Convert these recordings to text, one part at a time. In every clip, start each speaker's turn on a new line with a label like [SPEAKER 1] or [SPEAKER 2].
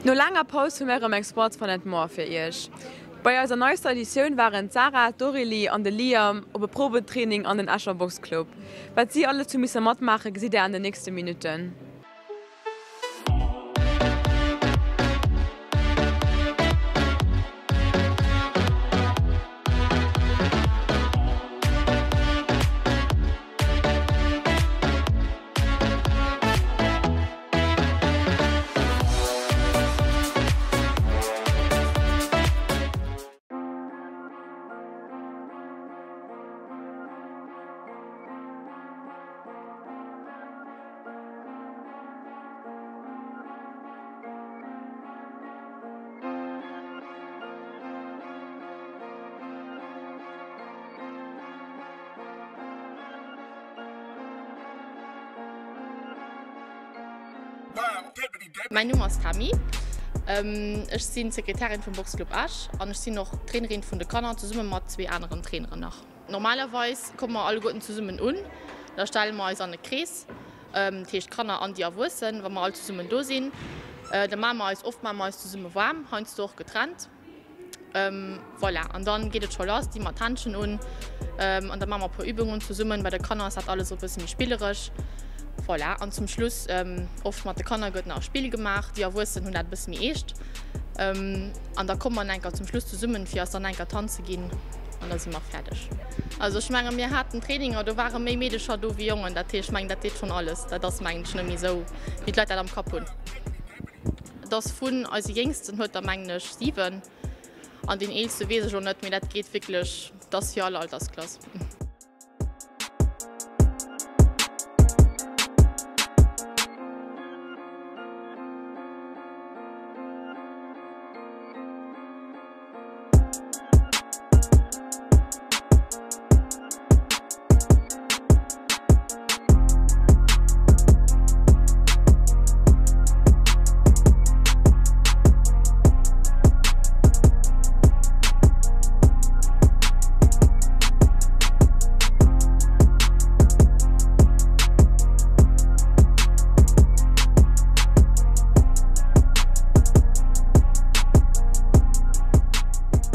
[SPEAKER 1] No laanger Paus hu mir erëm eng Sports Fun and More fir iech. Bei eiser neister Editioun waren d'Sarah, d'Aurélie an de Liam op e Probetraining an den Escher Boxclub. Wat si alles hu misse matmaache gesitt där an den nächste Minutten.
[SPEAKER 2] Mäin Numm ass Tami, ech sinn Sekretärin vum Boxclub Esch an ech sinn och Trainerin vun de Kanner zesumme mat zwee aneren Traineren nach. Normalerweis komme mer alleguerten zesummen un, da stelle mer eis an e Krees, dat heescht d'Kanner an déi Erwuessen, wa mer all zesummen do sinn. Da maache mer eis, oft maache mer eis zesumme waarm, heiansdo och getrennt. Voilà, an dann geet et scho lass, di mer d'Händschen un an da maache mer e puer Übungen zesummen. Bei de Kanner ass dat alles e bësse méi spilleresch. Voilà, an zum Schluss, oft mat de Kanner gëtt nach e Spill gemaach, déi Erwuessen hunn dat e bësse méi eescht. An da komme mer enker zum Schluss zesummen, fir eis dann enker d'Hand ze ginn an da si mer fäerdeg. Also ech menge mir haten Traininger, do ware méi Meedecher do wéi Jongen. Dat heescht, ech mengen dat deet schonn alles. Dat ass mengen ech net méi esou, wéi d'Leit dat am Kapp hunn. Et ass vun eise Jéngsten huet der mengen ech 7 an deen eelste weess ech elo net, mee dat geet wierklech, dat ass fir all Altersklass.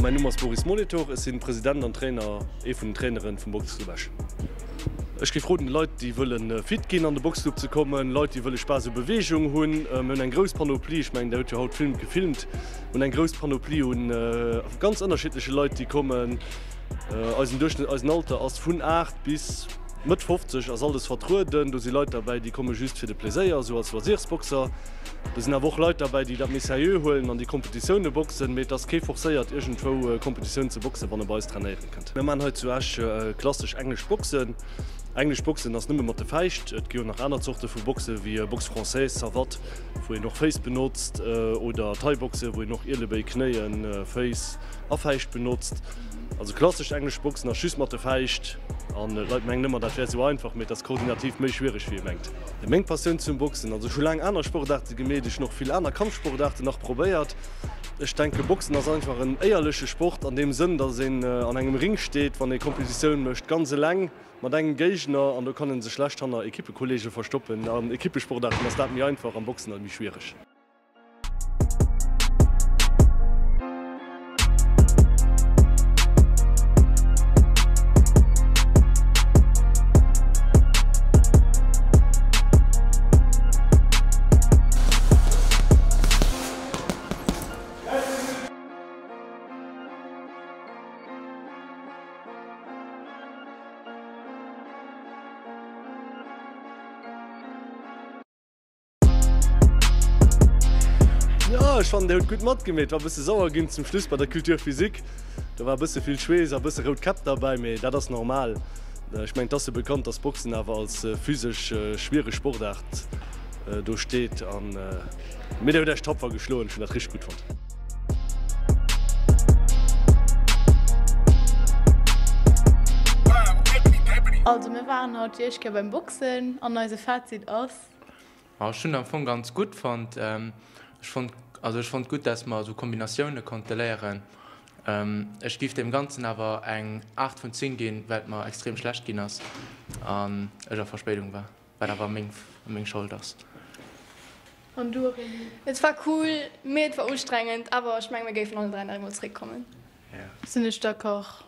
[SPEAKER 3] Mäin Numm ass Boris Molitor, ech sinn President an Trainer, ee vun den Traineren vum Boxclub Esch. Ech géif roden de Leit déi wëllen fit ginn an de Boxclub ze kommen, Leit déi wëlle Spaass u Beweegung hunn. Mir hunn eng grouss Panoplie, ech mengen der hutt jo haut vill gefilmt, mir hunn eng grouss Panoplie un ganz ënnerschiddleche Leit déi kommen. Eisen Duerchschnëtt, eisen Alter ass vun 8 bis Mëtt 50 ass alles vertrueden. Do si Leit derbäi déi komme just fir de Pleséier, esou als Loisirsboxer. Do sinn awer och Leit derbäi déi dat méi seriö huelen an déi Kompetitioune boxen, mee et ass kee forcéiert iergendwou Kompetitioun ze boxen wann e bei eis trainéiere kënnt. Mir maachen hei zu Esch klassesch englesch Boxen. Englesch Boxen ass nëmme mat de Fäischt. Et gi jo nach aner Zorte vu Boxe wéi Boxe française, Savate, wou een och Féiss benotzt, oder Thai-Boxe, wou een och Ielebéi, Knéien, Féiss a Fäischt benotzt. Also klassesch englesch Boxen ass just mat de Fäischt. An d'Leit mengen ëmmer, dat wär esou einfach, mee et ass koordinativ méi schwiereg wéi ee mengt. Meng Passioun zum Boxen, also ech hu laang aner Sportaarte gemeet, ech hunn och vill aner Kampfsportaarten nach probéiert. Ech denke Boxen ass einfach en éierleche Sport an deem Sënn, datt een an engem Ring steet, wann ee Kompetitioun mécht, ganz eleng mat engem Géigner an do kann ee sech schlecht hanner Ekippekolleege verstoppen. An Ekippesportaarten ass dat méi einfach, am Boxen ass et méi schwiereg. Jo, ech fannen dir hutt gutt matgemeet. War bësse sauer ginn zum Schluss bei der Culture physique. Do war bësse vill Schweess a bësse rout Käpp derbäi, mee dat ass normal. Ech mengen et ass jo bekannt, dass Boxen awer als physesch schwiereg Sportaart do steet an Mee der huet Iech tapfer geschloen, ech hunn dat richteg gutt fonnt.
[SPEAKER 2] Also mir waren haut déi éischt Kéier beim Boxen an eise Fazit ass.
[SPEAKER 4] Ma ech hunn am Fong ganz gutt fonnt. Ech fonnt, also ech fonnt gutt, dass mer esou Kombinatioune konnte léieren. Ech giff deem Ganzen awer eng 8 vun 10 ginn, well et mer extrem schlecht ginn ass an ech a Verspéidung war, wat awer meng meng Schold ass.
[SPEAKER 1] An du Aurélie?
[SPEAKER 5] Et war cool, mee et war ustrengend, awer ech mengen mir géifen alle 3 nach eemol zeréckkommen.
[SPEAKER 2] Sinn ech d'accord.